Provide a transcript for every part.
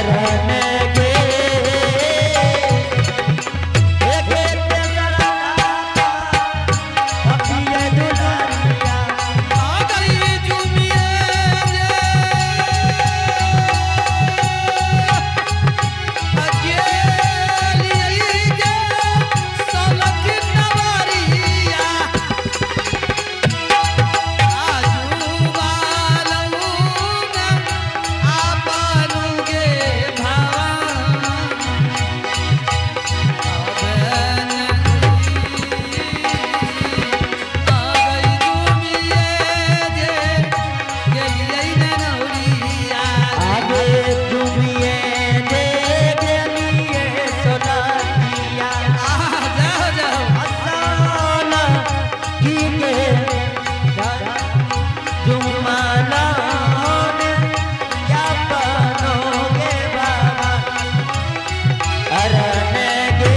अरन गे। आ गई जुमिए जे अकेली गे सलक नवरिया आजू बालूना आपनु गे भावा आगे जुमिए जे गेलिए सोलकिया असाना की के जुमाना या बनोगे बाबा अरन गे।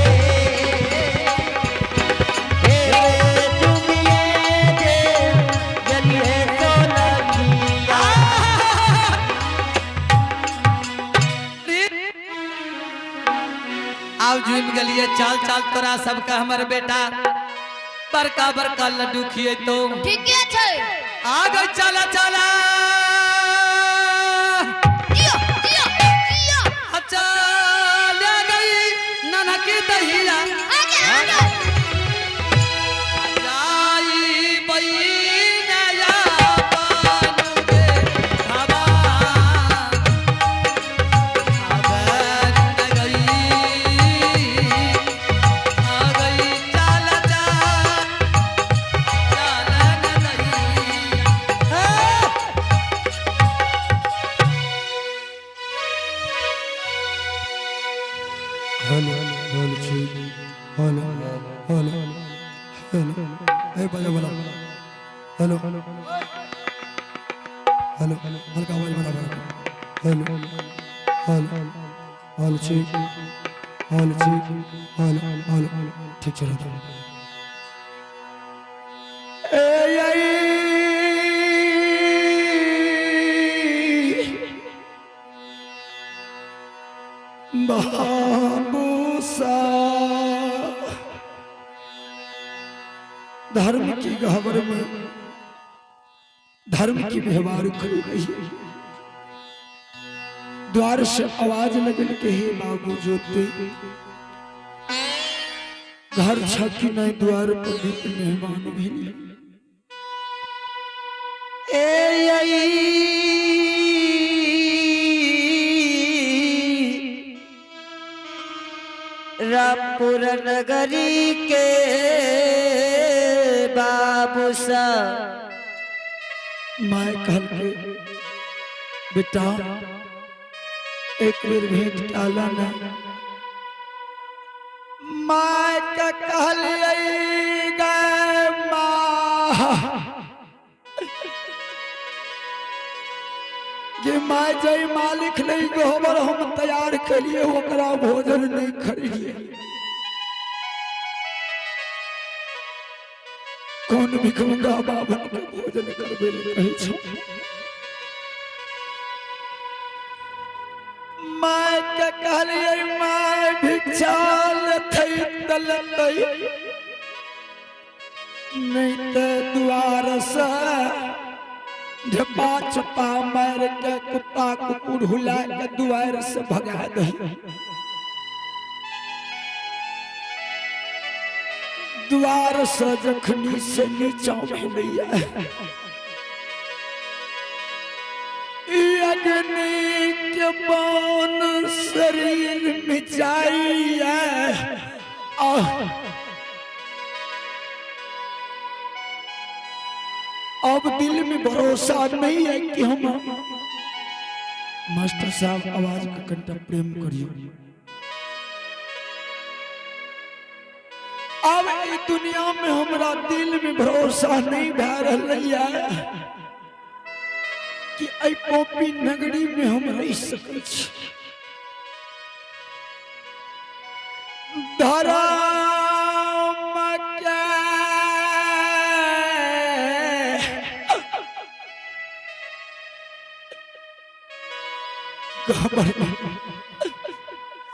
हे जुमिए जे गेलिए सोलकिया। आव जुम गलिए चल चल तोरा सबका हमर बेटा बड़का बड़का लड्डू खिए तो ठीके छै। आ गई चला चला। जियो जियो जियो। अच्छा ले गई ननकी दहिया आगे आगे। जाई बइनया बनगे हवा अबर न गई आ गई चल चल चल न दहिया हे। हेलो हेलो छी हेलो हेलो हेलो ए बजा बोला हेलो हेलो हल्का आवाज बड़ा बड़ा हेलो हेलो हेलो छी हेलो छी हेलो हेलो ठीक चल रहा ए आई बाबू सा धर्म की गहवर में धर्म की व्यवहार खड़ी रही। द्वार से आवाज लगल के हे बाबू ज्योति घर छकी नहीं द्वार पर भी मेहमान भी नहीं। ए आई रामपुर नगरी के बाबू सा माय कहल के बेटा एक बेर भेंट आला ना माय के कहलियै गे माँ जे माय जय मालिक नहीं गोबर हम तैयार करिए ओकरा भोजन नहीं खरीदिए। कौन भिखमंगा बाबन के भोजन करबे ले कहै छौ। माय के कहलियै माय भिक्षा लेतै त लेतै नहीं त दुआर से ढपा छपा मार के कुत्ता कुकुर हुला के दुआर से भगा दे। द्वार से जखनी से नीचा भेलैया ई अग्नि के बाण शरीर में जाइया। आह, अब दिल में भरोसा नहीं है कि हम मास्टर साहब आवाज का कंटा प्रेम करियो। अब ई दुनिया में हमरा दिल में भरोसा नहीं भा रहा है कि एहि पोपी नगरी में हम रह सकै छी। धर्म के गहबर में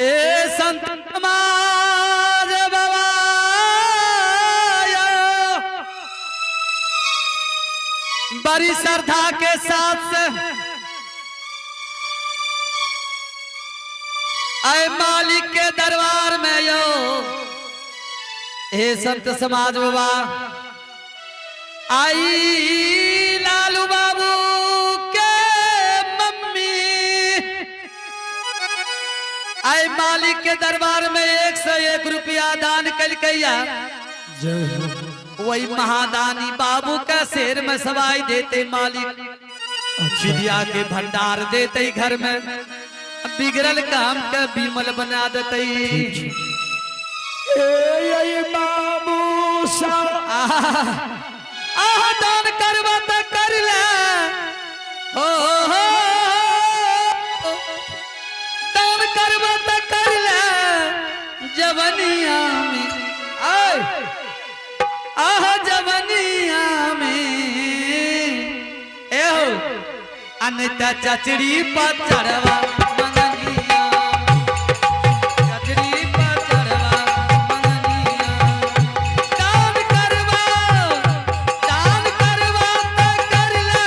ए संत समाज बाबा बड़ी श्रद्धा के साथ से आए मालिक के दरबार में यो। हे संत समाज बाबा, आई लालू बाबू के मम्मी आए मालिक के दरबार में 101 रुपया दान कलकैया। जय हो। वही महादानी बाबू का शेर में सवाई देते मालिक। अच्छा। विद्या के भंडार देते, घर में बिगड़ल काम के बीमल बना देते। ए ए बाबू सा आह, दान करवा त कर ले हो हो, दान करवा त कर ले जवनिया में आय, आह जवनिया में ए हो, अनता चचरी पर चढ़वा मंगनिया, चचरी पर चढ़वा मंगनिया। दान करवा, दान करवा त कर ले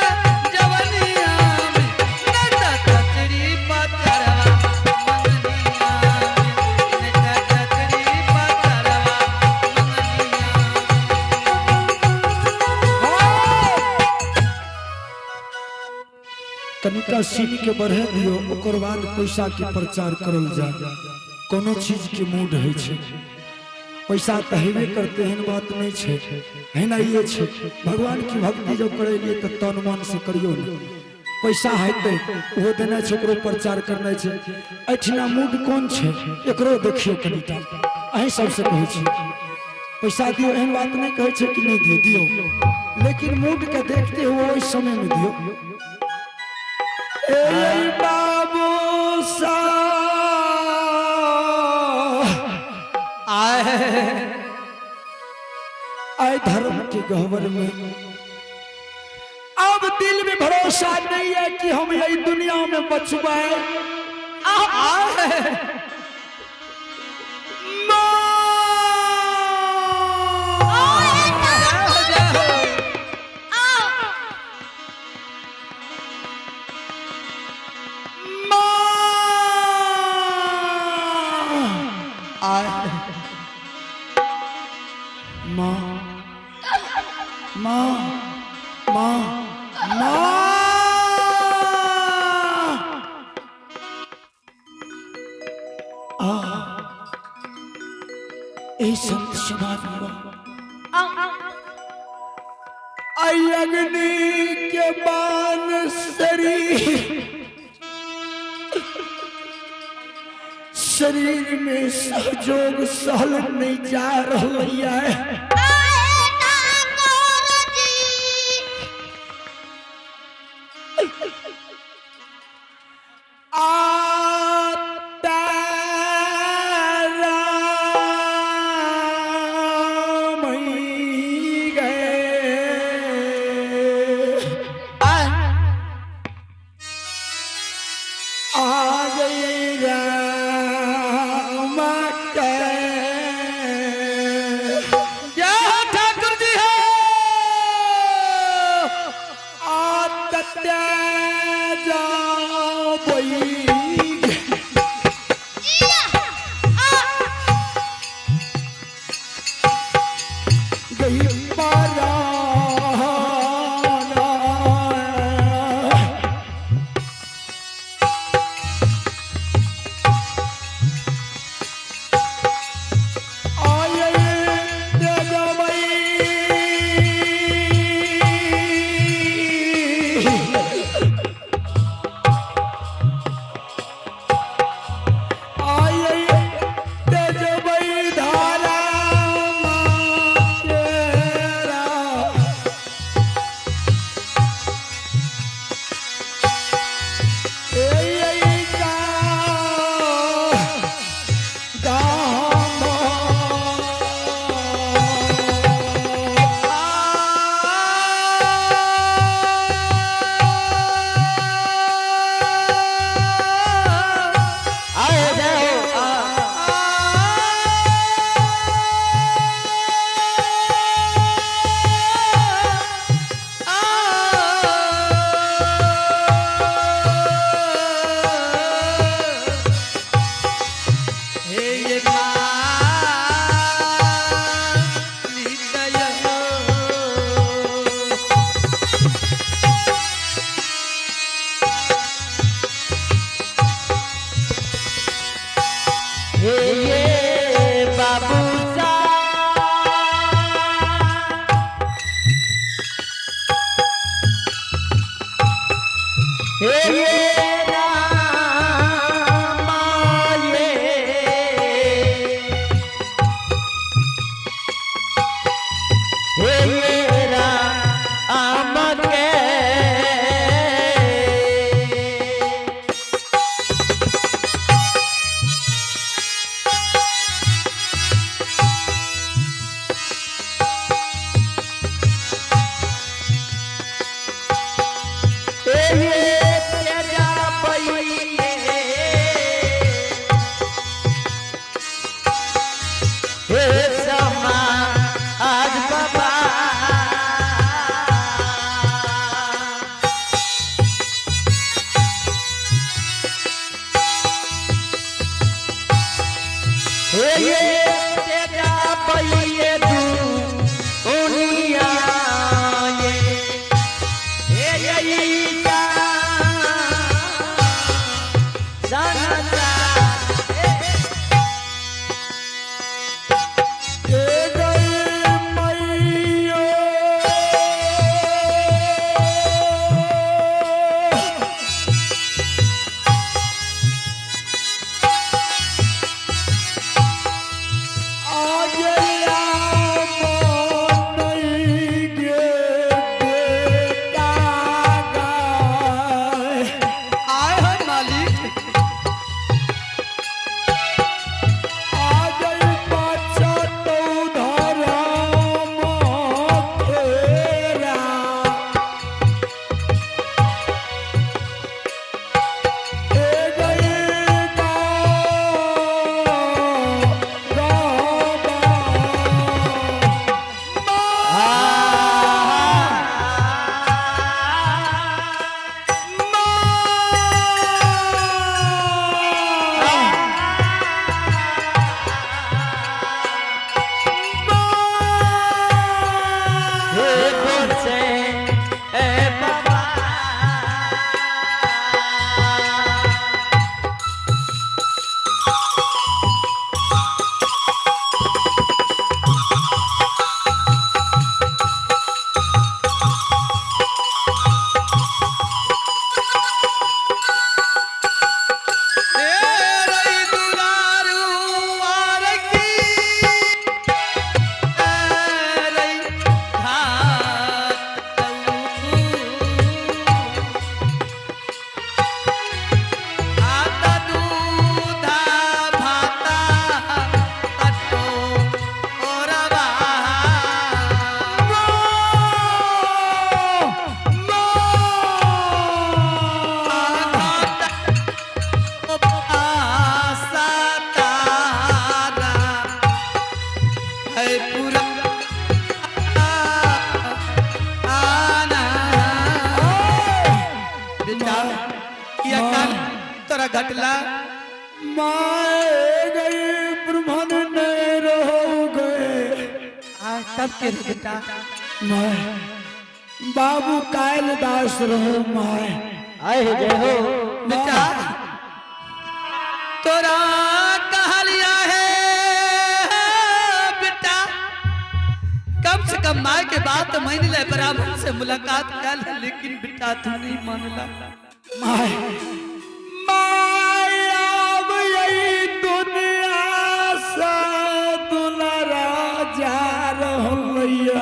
जवनिया में, नहीं त चचरी पर चढ़वा मंगनिया में, नहीं त चचरी पर चढ़वा मंगनिया। कनिका सीन के बढ़े दियो, ओकर बाद पैसा के प्रचार करल जाए। कोनो चीज के मूड होइ छै। पैसा तऽ हेबे करते, एहन बात नहीं छै, हेनाइए छै। भगवान की भक्ति जब करेलिए तऽ तन मन से करियो ने। पैसा हेतै ओहो देना छै, ओकरो प्रचार करना छै। एहिठिना मूड कोन छै एकरो देखियौ कनिटा। अहीं सबसे कहै छी, पैसा दियौ, एहन बात नहीं कहै छै कि नहीं दियौ, दियौ, लेकिन मूड के देखते हुए ओहि समय में दियौ। ए बाबू सा आए आए धर्म के गहवर में अब दिल में भरोसा नहीं है कि हम यही दुनिया में बचवाए। आए जय हो, जय हो। माँ माँ माँ माँ माँ आ ए संत समाज में आई अग्नि के बान शरीर शरीर में सहयोग सहल नहीं जा रहा है। आए ठाकुर जी। आता राम गए आ गई राम के जय हो ठाकुर जी हो। आतते जाबई जिया आ गई पारा। ये तेजा पइये दू दुनिया ये हे ये ईसा संसार ए गई मैयो आज राम नहीं गे बेटा गाय। आए हो मालिक। आज बच्चा तो धर्म तेरा। ए गई गा हे बोसे ए बाबा ए रई दुलारू आर की, ए रई घात तऊ। आता दूधा भाता कटो ओरवा। तारा है पूरा आना बेटा किया कान तोरा घटला। माए गई ब्रह्मन ने रहो गए। आ तब के रे बेटा। माए बाबू कायल दास रहो माए। आए जय हो। बेटा तोरा कहलिया है बेटा, कम से कम माँ के बात मान ले, ब्राह्मण से मुलाकात कर ले, लेकिन बेटा तू नहीं मानला। माए माए अब यही दुनिया से दुलारा जा रहलैया।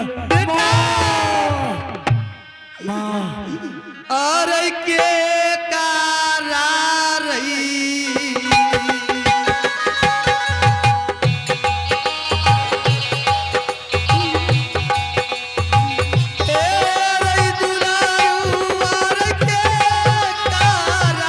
माँ और के कारा रही ए रई दुलारू और के कारा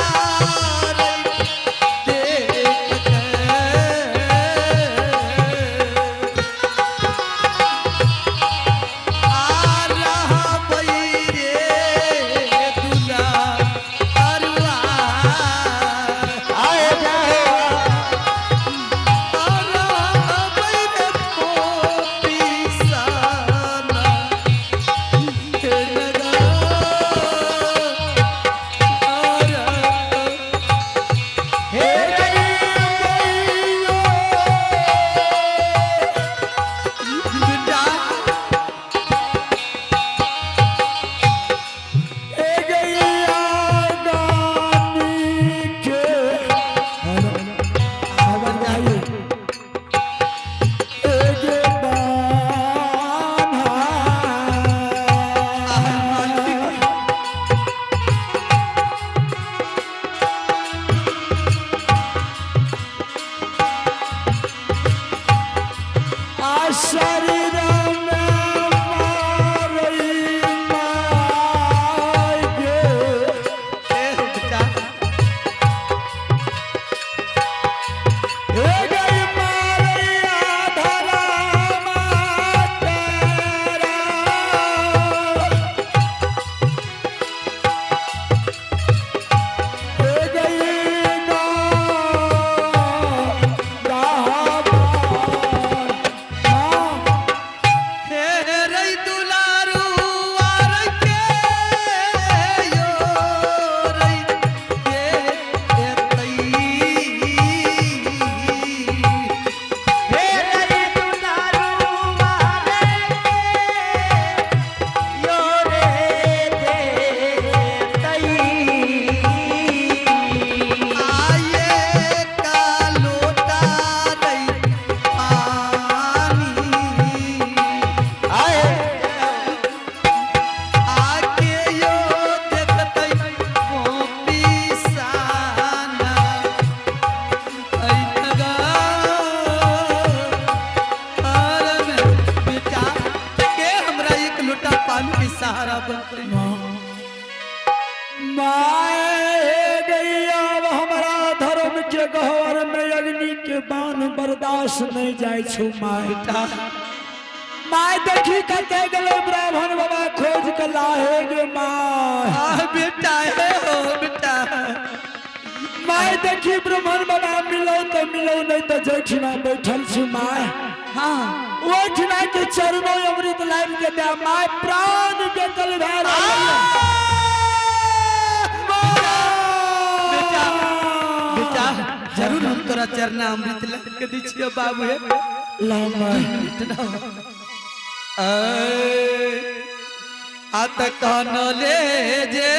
के बान बर्दाश्त नहीं जाय छौ my. बेटा। My देखी कते गेलै ब्राह्मण बाबा खोज के लाहे गे my. आह बेटा, हे हो बेटा। My देखी ब्राह्मण बाबा मिलो तो मिलो, नहीं तो जैठिना बैठल छी my. हाँ। ओहिठिना के चरणों अमृत लाबि के दे my, प्राण बेकल भए रहल। बेटा, बेटा, जरूर हम तोरा चरना अमृत ला के दै छियो बाबू हे। ला my. आ त कहनले जे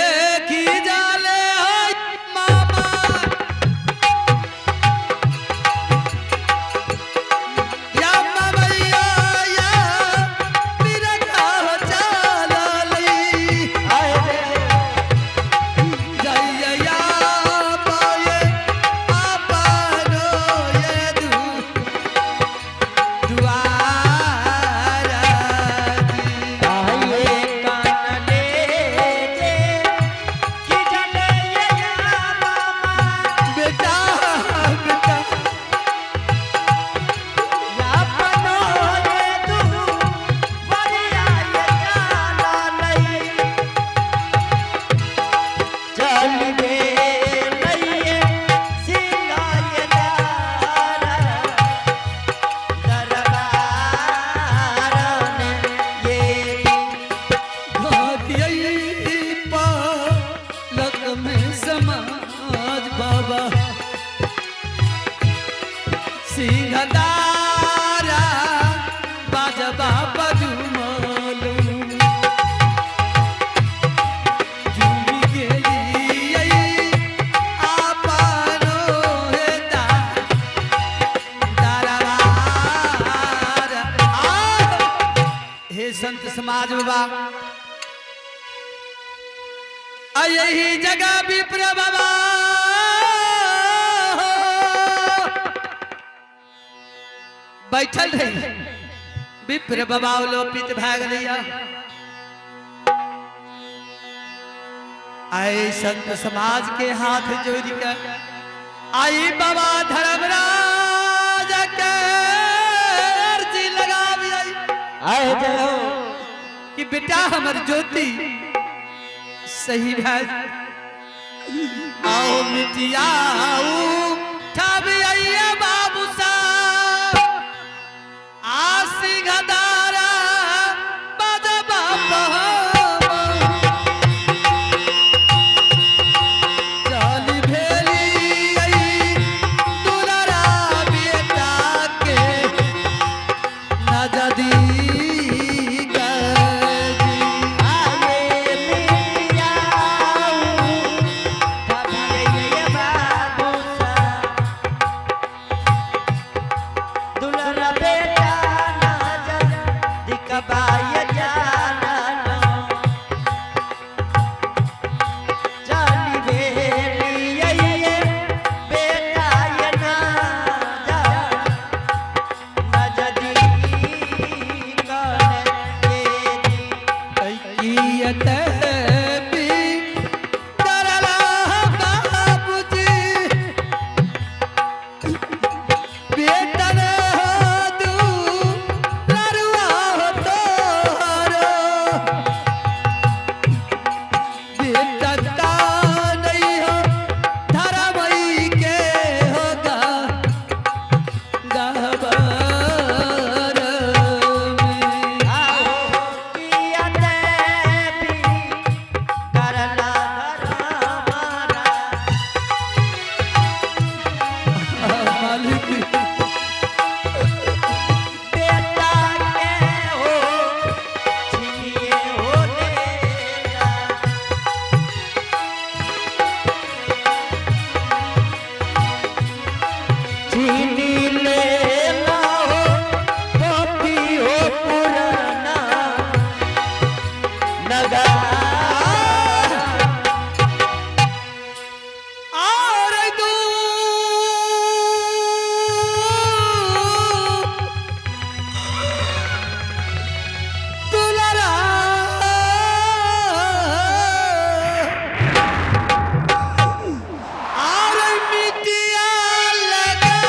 की जाले होय मामा, या मामैया या बिरखा चालली, जय या पाए आपनो ये दु दुआरा जी। आये कान ले जे कि जले ये या मामा। बेटा, बेटा। या पनो ये तू वरिया ये काला नहीं चल बे नैये सिंगा ये दारा दरबार ने ये भाग्यई पालक में समाज बाबा सिंहदारा बाजबा पदुमलू झूमी गेली आपनो हेता दरबार। आ हे संत समाज बाबा, आ यही जगह विप्र बाबा बैठल रही। विप्र बाबा लोपित भए गेलैया। आए संत समाज के हाथ जोड़ के आई बाबा धर्मराज के अर्जी लगावी आई आए जय हो कि बेटा हमर ज्योति सही भाई आओ मिटिया आइए बाबू साहब आ सिंहदारा बजबा चली भेली आई दुलारा बेटा के नजदी गजी। आये मिया कभी ये बाबू सा दुलरा बेटा ना जा दिखबाय जाना नो जानी भेली ये बेटा ये ना जा नजदी कर ये कियत भी करला बाबूजी, बेटन हो दू लरुआ हो तोहरो, बेटा का नहीं हो धरमई के होगा गहबर में। आओ किया देवी करला धरमारा। मालिक। बेटा के हो छिनिए हो लेला। छीनी लेला हो कॉपी हो पुराना नगारा। और दू दुलारा और मिटिया लगा।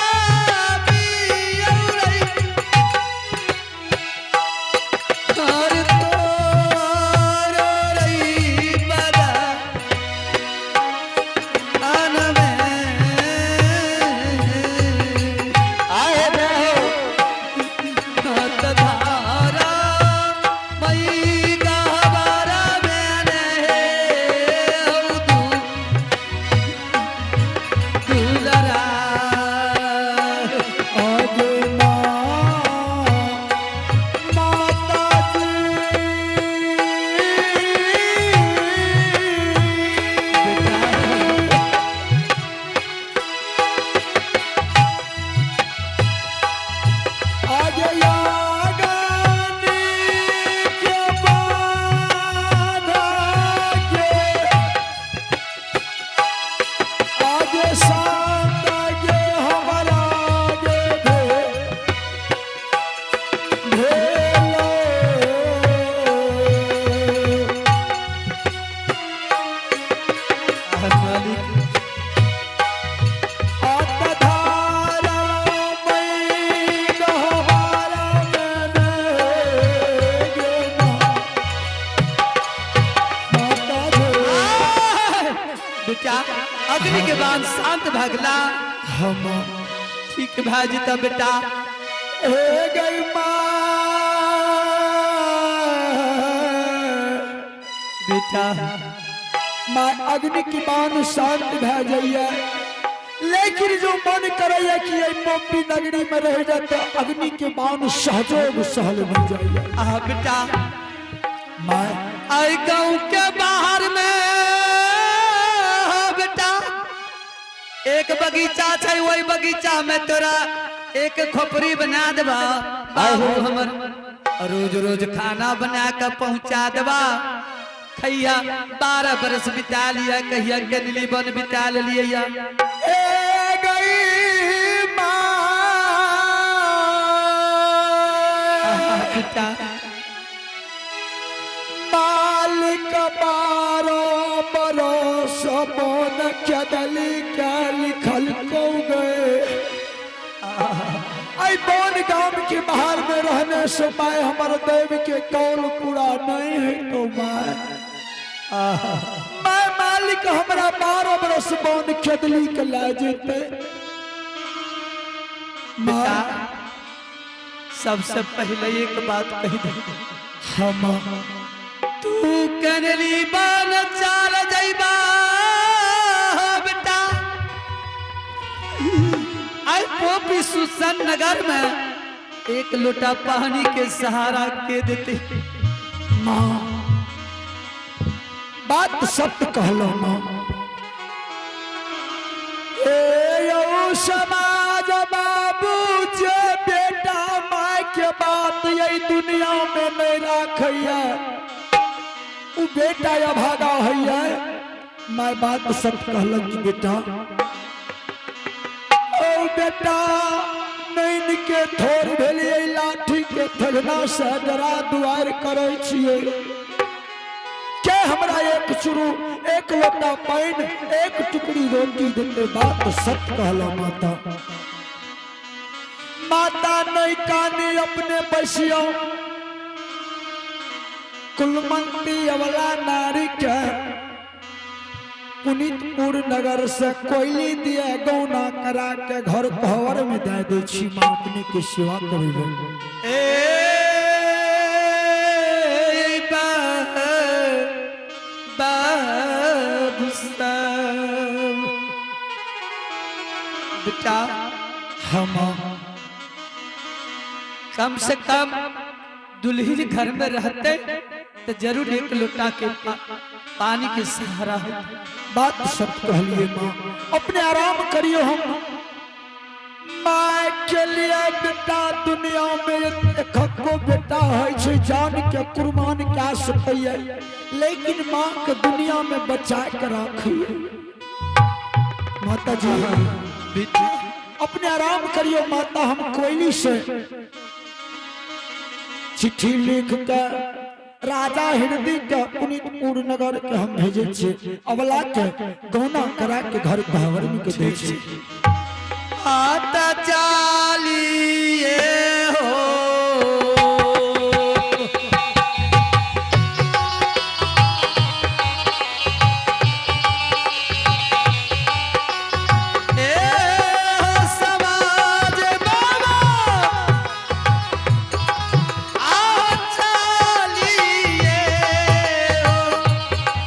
बाण शांत भगला। हम ठीक भए जेतऽ बेटा। हे गई माँ, बेटा माँ अग्नि की बाण शांत भए जाइए, लेकिन जो मन करैया कि ये पोपी नगरी में रह जाते, अग्नि के बाण सहजोग सहल नहीं जाइए। आह बेटा, माँ आई गाँव के बाहर में बेटा एक बगीचा छै, वही बगीचा में तोरा एक खोपड़ी बना देबा बाबू हमर, रोज रोज खाना बना के पहुंचा देबा, खैया। 12 बरस बिता लिया, कहिया कनली बन बिता लिया। ए गई माँ, बेटा मालिक 12 बरस बन चदली के लिखल को गए। आई बन गांव के बाहर में रहने से माय हमर देव के कौल पूरा नहीं है तो माय, मैं मालिक हमरा 12 बरस बन खेदली के ला जेते। बेटा सबसे पहले एक बात कही दे, हम तू कनली बन चाल जइबा बेटा, आई पोपी सुसन नगर में एक लोटा पानी के सहारा के देते। माँ बात सत्य कहलो माँ। ए यौ समाज बाबू, जे बेटा माय के बात यही दुनिया में नहीं राखैया, उ बेटा अभागा हैया। मैं बात सत्य कहलक कि बेटा, ओ बेटा नैन के थोर भेलिए, लाठी के थगना से डरा दुआर करै छियै, के हमरा एक चुरू एक लोटा पानि एक टुकड़ी रोटी देते। बात सत्य कहला माता। माता नहीं कानी अपने बसियो कुलमंती अवला नारी के पुनीतपुर नगर से कोयली दिए गौना करा के घर कोहबर में दे दे छी। माँ अपने के सेवा करे। ए बाबू साहब, बेटा हम कम से कम दुल्हन घर में रहते तो जरूर एक लोटा के पानी के सहारा है। बात सत्य कहलिए माँ, अपने आराम करियो। हम माँ के लिए बेटा दुनिया में एक को बेटा है छे, जान के कुर्बान क्या सकैए, लेकिन माँ के दुनिया में बचा के रखिए। माता जी बेटा अपने आराम करियो माता। हम कोयली से चिट्ठी लिख के राजा हृदय के पुनीतपुर नगर के हम भेजे छे, अवला के गौना करा के घर कहवर में के दे छे। आता चालिए हो ए समाज बाबा, आ चालिए हो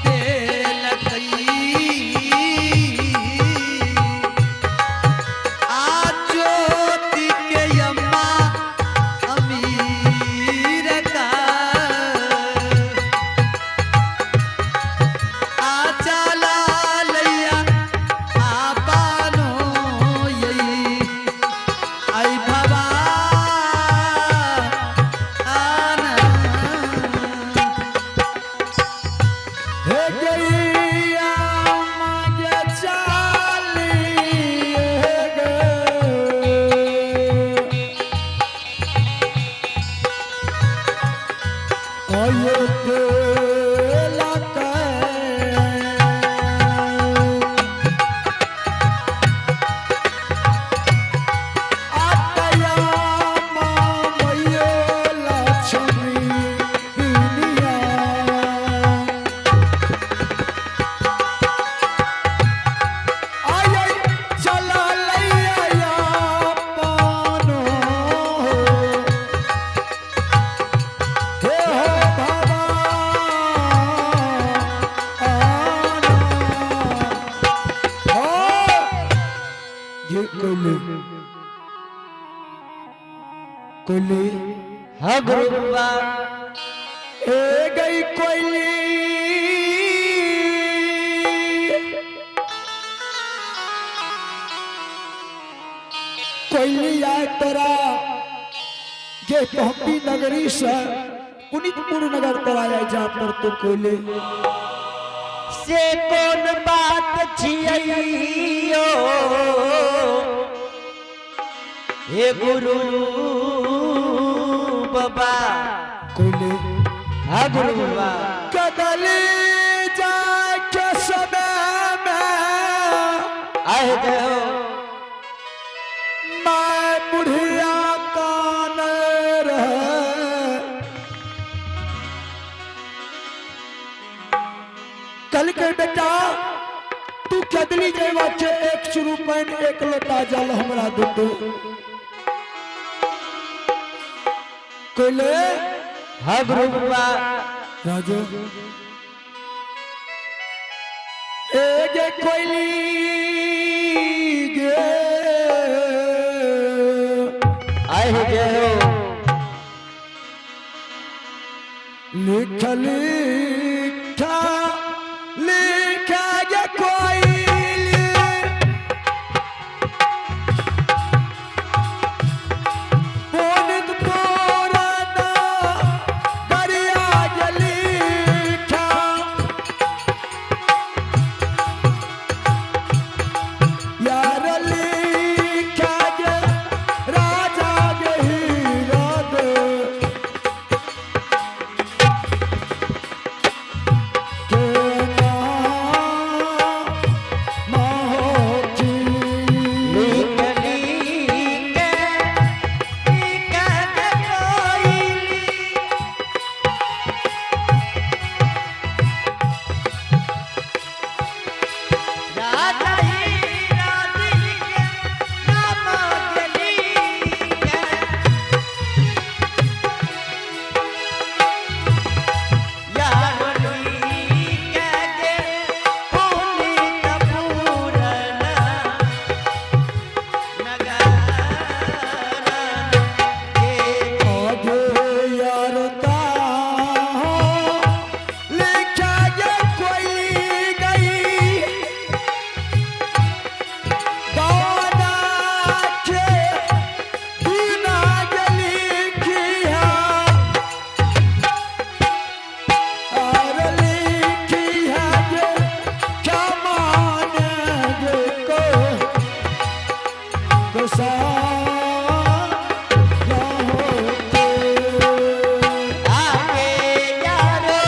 देलकई आ ज्योति के। गे कोयले कोयले। हाँ गुरु बाबा। ए गई कोयली, कोयली आए तोरा गे पहपी नगरी से पुनितपुर नगर तोरा आए जा पर तो कोयले। से कौन बात छियो हे गुरु बाबा? कोयले। हाँ गुरु बाबा। कदली जाए के समय में आए जय हो। मैं बुढ़िया कान रहे। कल के बेटा तू कदली जेवा के एक शुरू पैन एक लोटा जल हमरा दे दो कोले। हाँ गुरु बाबा। राजो ए गे कोयली गे। आए जय हो। लिख लिखा लिखा गे कोयली पुनित पुराना गरिया गे लिखा यार लिखा गे राजा गे हीरा दे के नाम होती। लिख लिख लिख के कोयली। राजा हीरा दिल के नाम के लिखे। यार लिखे के पुनीत पूरन नगर के। आगे यार ता लिखा गे कोई गई गाना के बिना गे लिखिया और लिखिया गे क्या माने गे को गुस्सा ना होते। आगे यारो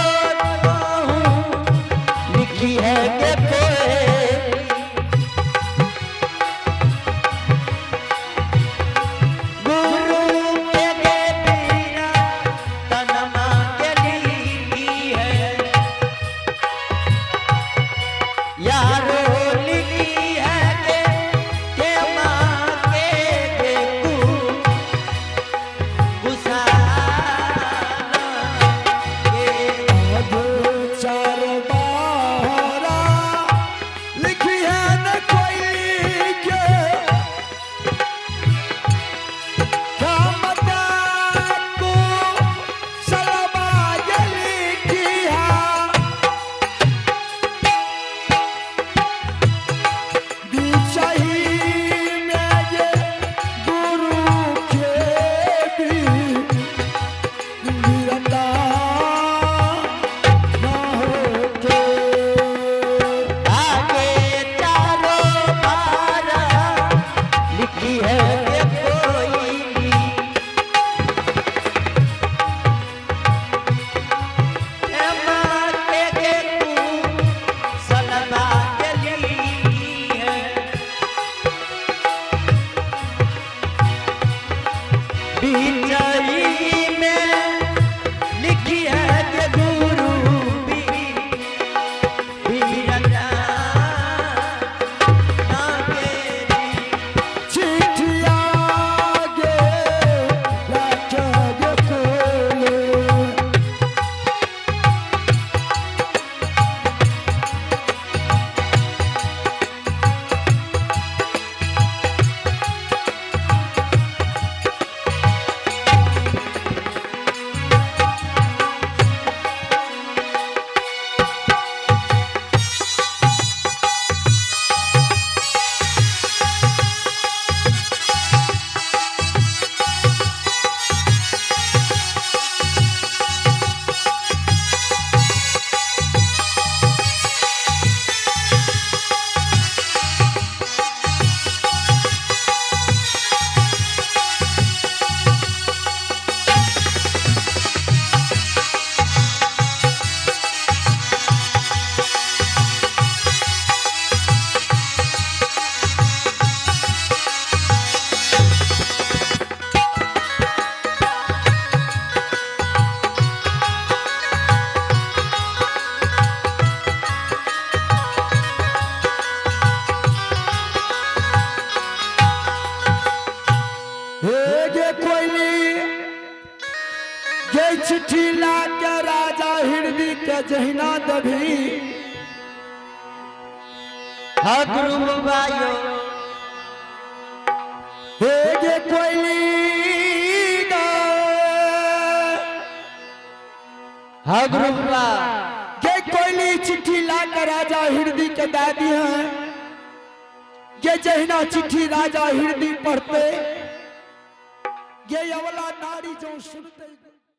कहूँ लिखी है के कोई गुरु के गे पीरा तनमा के लिखी है यारो लिखी है के माँ के गे कु गुसाना के। अब चार बारा लिखी है न कोई के क्षमता को सलमा ये लिखी है बिचही में ये गुरु के भी वीरता ना होके। आगे चारों बारा लिखी है के कोई माँ के गे तू सलमा के लिखी है बिचई में लिखी है के गुरु भी वीरता ना केरी। चिट्ठिया गे लाख गे कोले। चिट्ठी ला के राजा हृदय के जहिना दभी। हाँ गुरु बाबा यो। हे गे कोयली गा। हाँ गुरु बाबा। गे कोयली चिट्ठी ला के राजा हृदय के दादी है। ये जहिना चिट्ठी राजा हृदय पढ़ते, ये अवला नारी जो सुनते।